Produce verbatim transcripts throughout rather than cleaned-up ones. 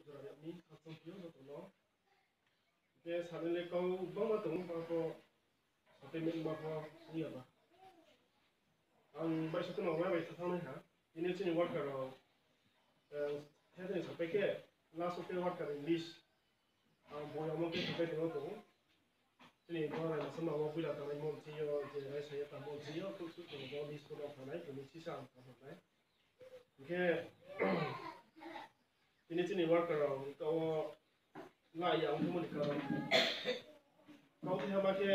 Jora ni khakchang phi ou joto no. Khe sani le kau bangma tong, ba pho, statement ma pho ong ya ba. Ang bai sokhe no bai bai sa thanng nai ha. Tini chini worker rao, eh, khe tini sapai khe, last of the worker in list. Ang bo yamo khe sapai tongmo tong ou. Chini bo rai masa ma wo puila tangnai mon chini yo, je rai sa ye tang mon chini yo, khe suh tong bo list pho no phanai, tini sisa ang tang nai. Hing khe, tini chini worker rao ni kau wo la ya ong thamo ni karon. Kau thaiha ma khe,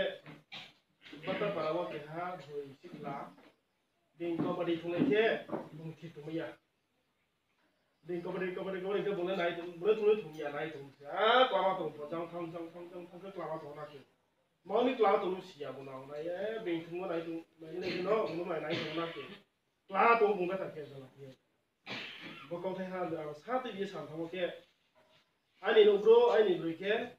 Bata para wo keha boi sikla, being kau badi thunglai khe, bung thik tongmai ya. Being kau badi, kau badi, kau badi khe bung le nai tong, bung le thunglai thung ya, nai tong se. A, klama tong pho, jang thang, jang thang, jang thang khe klama tong na khe. Mao ni klama tong si ya bo nang nai, e, being thungmo nai tong, nai, nai, no, bung no nai, nai tong na khe. Klama tong bung khe tang khe jala khe. Bo kauthai ha, ang sa tui ye sam thangmo khe, aini nouhbro, aini broi khe,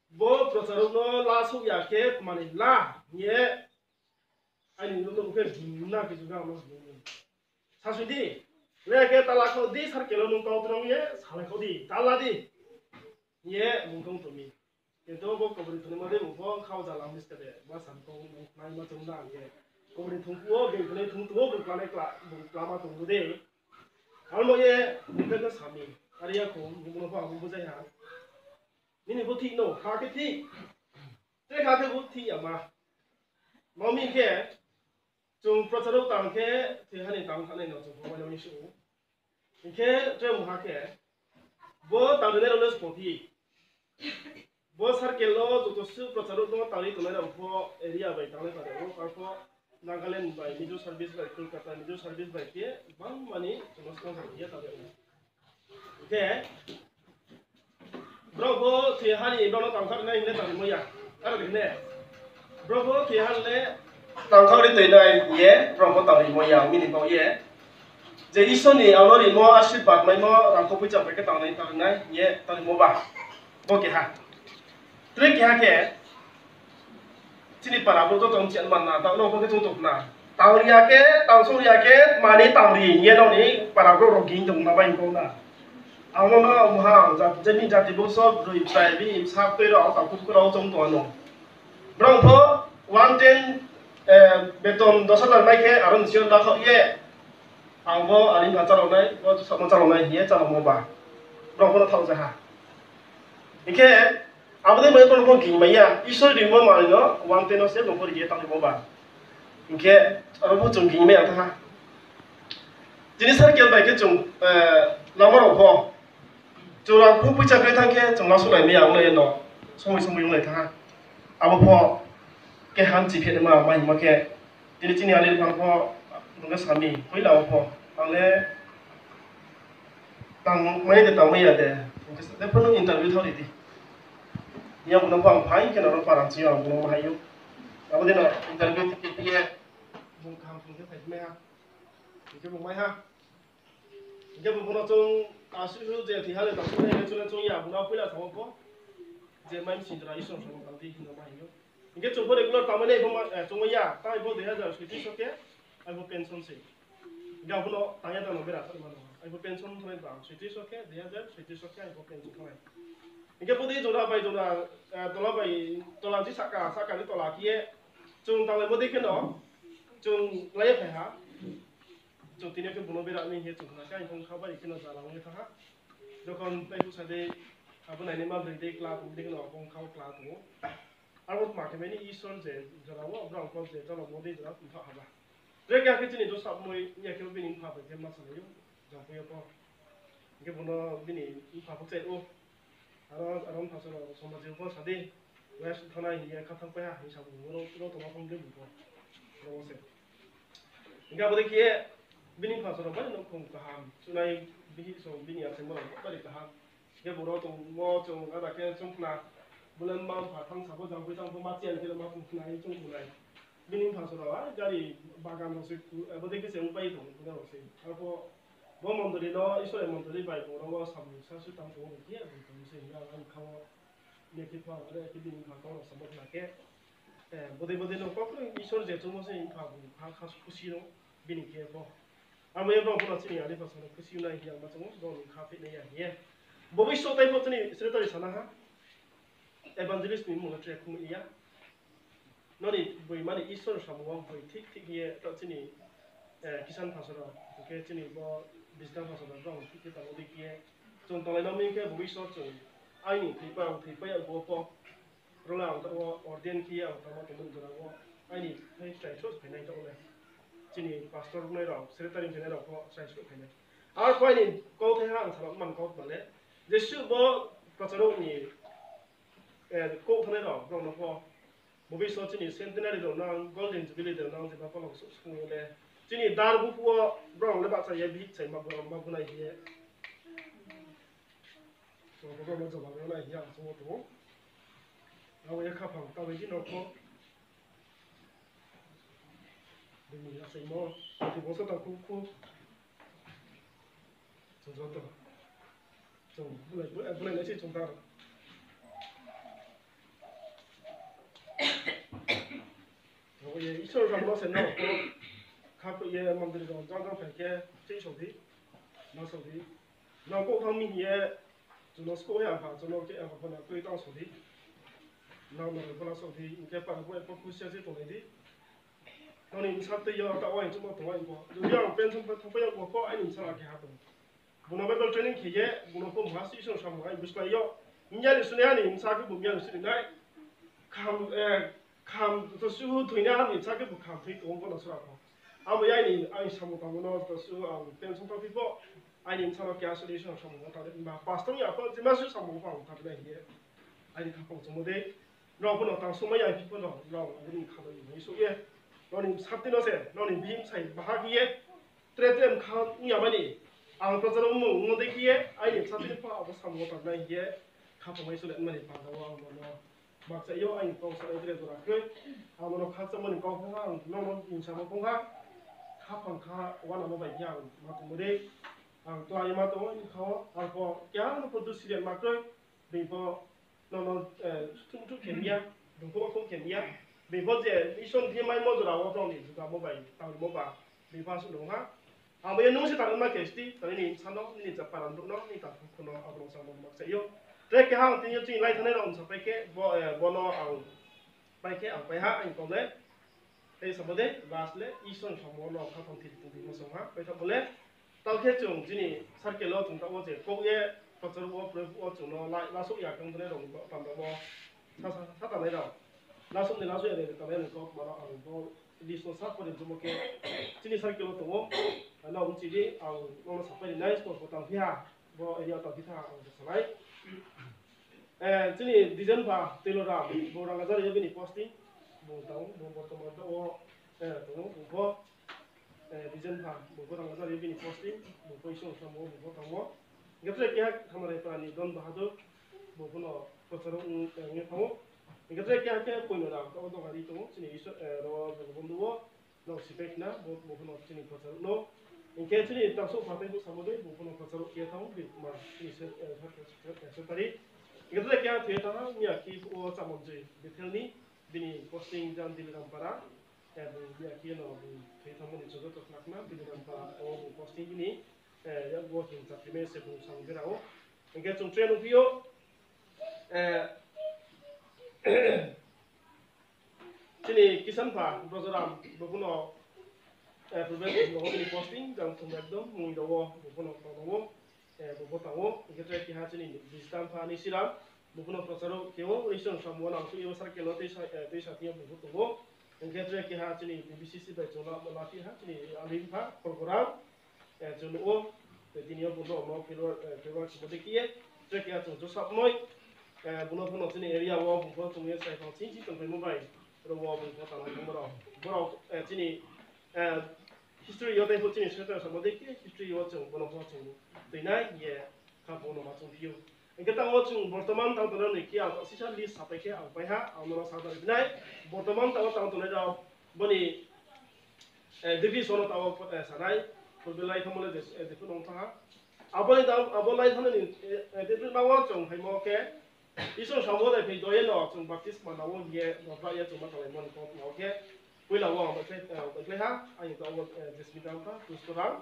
bo procharouh no la souh ya khe, tma ni la, hing ye, aini nouh no khe gingna khe juga ang no gingna. Sasoi di, le khe tala kho di, circle wo nung kau trong ye, salai kho di, tala di. Hing ye, bung tong tong mi. Kintu bo kobri thungnaima dei bung pho khau jala miska de, ma sam kau nai ma chung na hing ye. Kobri thung phuh wo, being thungnai thung tong wo, bung klanai kla, bung klama tong bo dei. Amo ye, bung khe no sami, are ya kho, bung no pho ang bujai ha. Nini bo thik no, kha khe thik. Tre kha khe bo thik ya ma. Ma mi khe, chung procharouh tang khe, thoi ha ni tang thanai no chung pho mai no ni suh ou. Hing khe tre mungha khe, bo tangrinai rao le sbo phi. Bo circle no joto suh procharouh no tangri tongnai rao pho area bai tangnai pada ou, arpho Nagaland bai, Mizo service bai, Kolkata Mizo service bai khe, bangma ni chung no sponsor khe ye tangri ou. Hing khe, brao pho thoi ha ni brao no tangkha rinai hing le tangrimo ya. Aro hing ne. Brao pho thoi ha le tangkha ri toi nai hing ye, brao pho tangrimo ya, mini baoh ye. Je Isor ni ang no rimo asirbad maimo, rangkho poicha bai khe tangnai, tangnai hing ye tangrimo ba. Bo keha. Tre keha khe, chini para brouh joto mchi manna, tang no bo khe chung tong na. Tang ri ya khe, tang song ri ya khe, mani tang ri hing ye nrao ni para brouh rao ging tong na bai kau na. Ang no no mha, jat-, jeni jati bungso, broi bchai, bini bsa btui rao, takhu bukhu rao chung tong ano. Brao pho one ten, eh, beton dos hajar mai khe, aro ni sing yo lakhaoh ye, ang bo ani pha chálao nai, bo samo chálao nai hing ye chálamo ba. Brao pho no thaoh ja ha. Hing khe, abo dei bai brao no pho ging mai ya, Isor rimo manoi no one ten no se bung pho ri ye tangmo ba. Hing khe, abo pho chung ging mai ya tha ha. Tini circle bai khe chung, eh, lama rao pho. Chung rangkho poicha khe thanng khe, chung lasouhlai mai ya onglai no, somoi somoi onglai tha ha. Abo pho, khe hamchi phe ma, ma hingma khe, tini chini ani pha pho, nung khe sami, poila wo pho, ang le, tang mai de tang mai ya de, je pho nung interview thaoh ri di. Yang bo no pho ang phai khe nrao no para ching yo, ang bo no ma hai ou. Abo dei no interview ti khe ye, bung kaham phung khe phai mai ha. Hing khe bung mai ha. Hing khe bung pho no chung asuh je thoi ha le tang phuh nai le chung le chung ya, bung no poila samo pho. Je mai msing jora Isor no samo tang di hing no ma hing ou. Hing khe chung pho regular tang mai nai pho ma, eh, chung ya, tang pho dui hazar soitrish wo khe, ai pho pension se. Hing khe abo no tang ya tang no bera sa ma no. Ai pho pension thanngnai ba, soitrish wo khe, dui hazar soitrish wo khe, ai pho pension thanngnai. Hing khe bodei jora bai jora, eh, tola bai, tola ni sahka, sahka ni tola khe ye, chung tanglai bodei khe no, chung lai ye phai ha. Chung tini khe bung no bera mi hing ye chung khna khe, ang pho kha bai khe no jala ong ye thanng ha. Jokhon tei bsa dei, abo nainaima broi dei kla tong dei khe no, abo kha wo kla tong ou. Abo tma khe mani Isor je jora wo, brao pho je jora wo dei jora tongthaoh ha ba. Tre khe akhe chini Josap moi, ya khe bini mpha bai khe ma salai ou, jang pho ya pho. Hing khe bung no bini mpha pho chai ou. Aro, aro mpha soro somaj wo pho sa di. West thanngnai hing ye kha thanngpai ha hing sa bung ro, ro tongma phang de bung pho. Ro wo se. Hing khe abo dei khe ye bini mpha soro bari nouhkhong kaham. Chunai bihih so bini achaimo rao bari kaham. Hing khe bung ro tongmo chung ada khe chung khna. Bo le mma mpha thanngsa pho jang pho tang pho ma chiyan khe ma phung khna hing chung khna nai. Bini mpha soro, a, gari bagan rao se, abo dei khe se ongpai tong, bini rao se. Arpho, bo mondoli no, Isor ni mondoli bai bung ro wo samung sa su tang tong ou hing khe, bung tong se hing ye ang kha wo, ni khe pha, are khe bini mpha kau rao samo khna khe, eh, bodei bodei no, kokno Isor je chungmo se mpha, bung kha, kha khusi no, bini khe pho. Amo ye brao pho no chini ani pha sano khusi nai hing ye ang ma chungmo, brao ni kha phehnai ya hing ye. Bo bai so tai pho chini secretary sana ha. Evangelist ni mmung le tre khumui ya. Nini boimani Isor samung wo boi thik thik ye taoh chini, eh, Kisan pastor rao, hing khe chini bo Bisdam pastor rao, brao thik khe tang di khe. Chung tonglai no mi khe bo bai so chung. Aini thoi pa, ang thoi pa ya bo pho. Role ang taoh wo ordain khe ye ang tangma tongmani jora wo. Aini thai chrai so phainai taoh le. Chini pastor nai rao, secretary phainai rao pho chrai so phainai. Ar pho aini kauthai ha ang sa man kau ma le. Jesuh bo procharo ni, eh, kau thanai rao, brao no pho. Bo bai so chini centenary rao nang, golden jubilee rao nang, jeba pho nang suh sung le. Chini dar buphuh wo, brao le bahcha ye bihih chai ma bu, ma bu nai ye. Bo brao no jawab rao nai ye ang chung wo tong ou. Abo ye khaphang ta bai di no pho. Bini achaimo, ati bo so ta khu khu. Chung joto. Chung bulai, bulai, bulai nai se chung ta. Abo ye Isor rao no se no. Kha pho ye mandri rao jang jang phai khe, se so di. Ma so di. Nang kau thang mi hing ye, chung no sko ya ha, chung no ke ha pho na tui tang so di. Nang no pho na so di, hing khe para bo epho khusia se tonglai di. Nini bsa tui yo taoh wo ang chungmo tong wo ang pho. Jodi ang pension pho thangpai ya bo pho aini bsa la keha tong. Bung no Bible training khe ye, bung no pho mha si Isor samung ai buslái yo. Miya ni suni ani bsa khe bo miya ni suni nai. Kham, eh, kham to suhu thoi na ani bsa khe bo kham thoi tong bo no sra pho. Abo ya aini, aini samung tangmo no to suhu ang pension thangpai pho. Aini bsa no keha solution samung no tang di, ba pastor ya pho, jema suh samung pho ang tang nai hing ye. Aini khaphang chungmo dei. Nrao pho no tang sungmai ya phi pho no, nrao bini kha no ni souh ye. Nrao ni bsa tui no se, nrao ni bihih bsai baha khe ye. Tre tre mkha ong ya mani. Ang procharo mmung no dei khe ye, aini bsa tui no pho abo samung wo tang nai hing ye. Khaphang mai sole mani panda wo ang no no. Bakcha yo aini kau sa nai tre jora kroi. Ang no no khakchangmo ni kau phung ha, ang no no hingsa mo phung ha. Khaphang kha, wana mo bai khe ang ma tongmo dei. Ang klái ma tong ou, ang kha wo, ang pho, keha no pho dusi ri ma kroi. Bini pho, no no, eh, thung thung khe ya, bung pho khong khe ya. Bini pho je, Isor ni thing maimo jora wo brao ni juga mo bai, tang mo ba, bini pho asuh nung ha. Abo ye nung se tang ma khe sti, tang nini bsa no, nini ja para brouh no, nini takhu no, abo no sa no ma khe yo. Tre keha ang tini yo chini lai thanai rao bsa pai khe, bo, eh, bo no ang pai khe ang pai ha, ang kau le. Tei samo dei, last le, Isor ni samung no khaphang thir tong di mo song ha, pai tha bo le. Tao khe chung chini circle wo chung taoh wo je kau ye, prochar wo, pore wo chung no lai, lasouh ya kang thanai rao ni panda wo, sa, sa, sa tanai rao. Lasouh ni lasouh ya de tanai rao ni kau, mano ang bo list no sa pore jomo khe, chini circle wo tong ou, ano bchi di, ang no no sapai ri nai, sport bo tang phi ha, bo area tang phi tha, ang sa salai. Eh, chini Dijen pha Tuiloram, bo Rangazari yo bini posting, bo tang ou, bo bortoman taoh wo, eh, tong ou, bo pho, eh, Dijen pha, bo pho Rangazari yo bini posting, bo pho Isor samung wo, bo pho tang ou. Hingkhe tre keha Khamaraipara ni Don Bahadur, bo pho no prochar wo, eh, ong ye thanng ou. Hingkhe tre keha khe Poinoram, taoh wo dogari tong ou, chini Isor, eh, ro, Jogobondhu wo, Nrao sipai khna, bo, bo pho no chini prochar no. Hingkhe chini tangsouh phathai bo samo dei, bo pho no prochar khe thanng ou, bini ma chini se, eh, secretary. Hingkhe tre keha thoi ye thanng ha, miya khe o Chamanjoi Bethel ni, bini posting jang Dilirampara, eh, bung miya khe no bung thoi ye thanngmo ni joto khna khna, Dilirampara o bung posting bini, eh, yakgu wo hing chapri mai se bung samung bera ou. Hingkhe chung tre nung phi ou, eh, Chini Kisan pha, Brojoram, bo pho no, eh, Purbe Singh no bini posting, jang thum ekdom, mui rao wo, bo pho no tang ou, eh, bo pho tang ou, hingkhe tre keha chini Bisdam pha Nisiram, bo pho no prochar wo khe ou, Isor ni samung wo nang suh ye bo circle wo tuisa, eh, tuisa thing yo bo pho tong ou, hingkhe tre keha chini B B C C bai chung la, la phi ha, chini Alim pha, Kolgoram, eh, chung nuh ou, tei tini yo bung no, no, favour, eh, favour khe bo dei khe ye, tre keha chung Joseph Moi, eh, bung no pho no chini area wo, bung pho chung ye sai phang ching ching tongphaimo bai, ro wo bung pho tang lai tongmo rao. Borao, eh, chini, eh, history yo tei pho chini secretary samo dei khe, history yo chung, bung no pho chung tuinai ye, kha bung no ma chung phi ou. Hingkhe tang wo chung bortoman tang tongnai ni khe ang sisa list sapai khe ang pai ha, ang no no sa tong nai. Bortoman tang wo tang tongnai rao, boni Eh, division no tao, eh, sanai, Purbe lai thanngmo le je, eh, jepho nung thanng ha. Abo ni tao, abo lai thanng ni, eh, eh, jepho nung wo chung phaimo khe, Isor samung wo dai phai doye no, chung baptisma nang ou hing ye, no bra ye chung ma tanglaimo ni kau tong ou khe, poila wo ang bai khlai, eh, bai khlai ha, ang tao, eh, Jesmita Rangpha, Pusto Rang,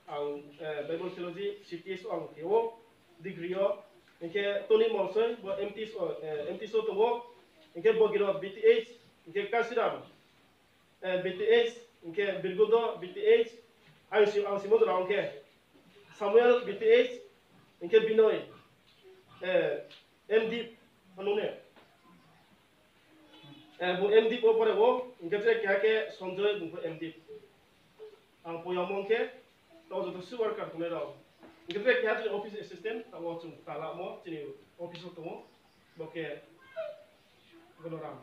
ang, eh, Bible Theology, C T S o ang khe ou, degree yo, Hing khe Tony Molsoi, bo M T S o, eh, M T S o tong ou. Hing khe Bhagirath B T H, hing khe Kasiram, eh, B T H, hing khe Birgodo B T H, ang si, ang simo jora hing khe Samuel B T H, hing khe Binoy, eh, M D, ano ne. Eh, bo M D po pore wo, hing khe tre keha khe Sanjoy, bung pho M D. Ang poyamo hing khe, tao joto social worker tongnai rao. Hing khe tre keha chini office assistant, tao chung talamo, chini office o tong ou, bo khe Gonoram.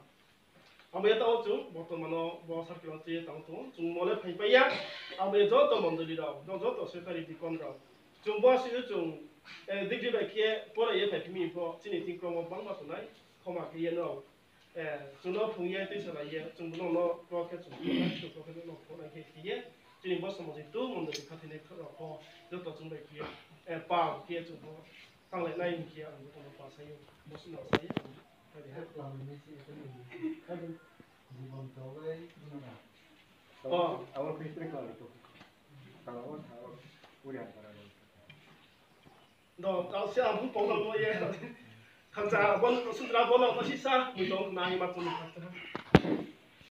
Abo ye tao chung, bortoman no bo circle o tui ye tang tong ou, chung mo le phaipai ya, abo ye joto mondoli rao, joto secretary deacon rao. Chung bo si chung, eh, degree bai khe pore ye phai phimi pho, chini thing kromo bangma tongnai, khoma khe ye no. Eh, chung no phrung ye tuisa lai ye, chung no no kro khe chung phrung nai, chung kro khe no phrung nai khe khe ye, chini bo somaj ni tu mondoli khathoinai rao pho, joto chung bai khe ye, eh, pal khe ye chung pho, tanglai nai hing khe ye ang joto no pal sai ou, bo si no sai ye, ang, adi ha. Klam ni si, klam ni si. Jibon to bai, jibon na. Oh. Abo khe tre klam to. Klam wo tha, uri ang para. Do, kau se ang pung pong nang mo ye. Khangcha, bon, sundra bon, ang sisa, mui tong nai ma tong khangcha.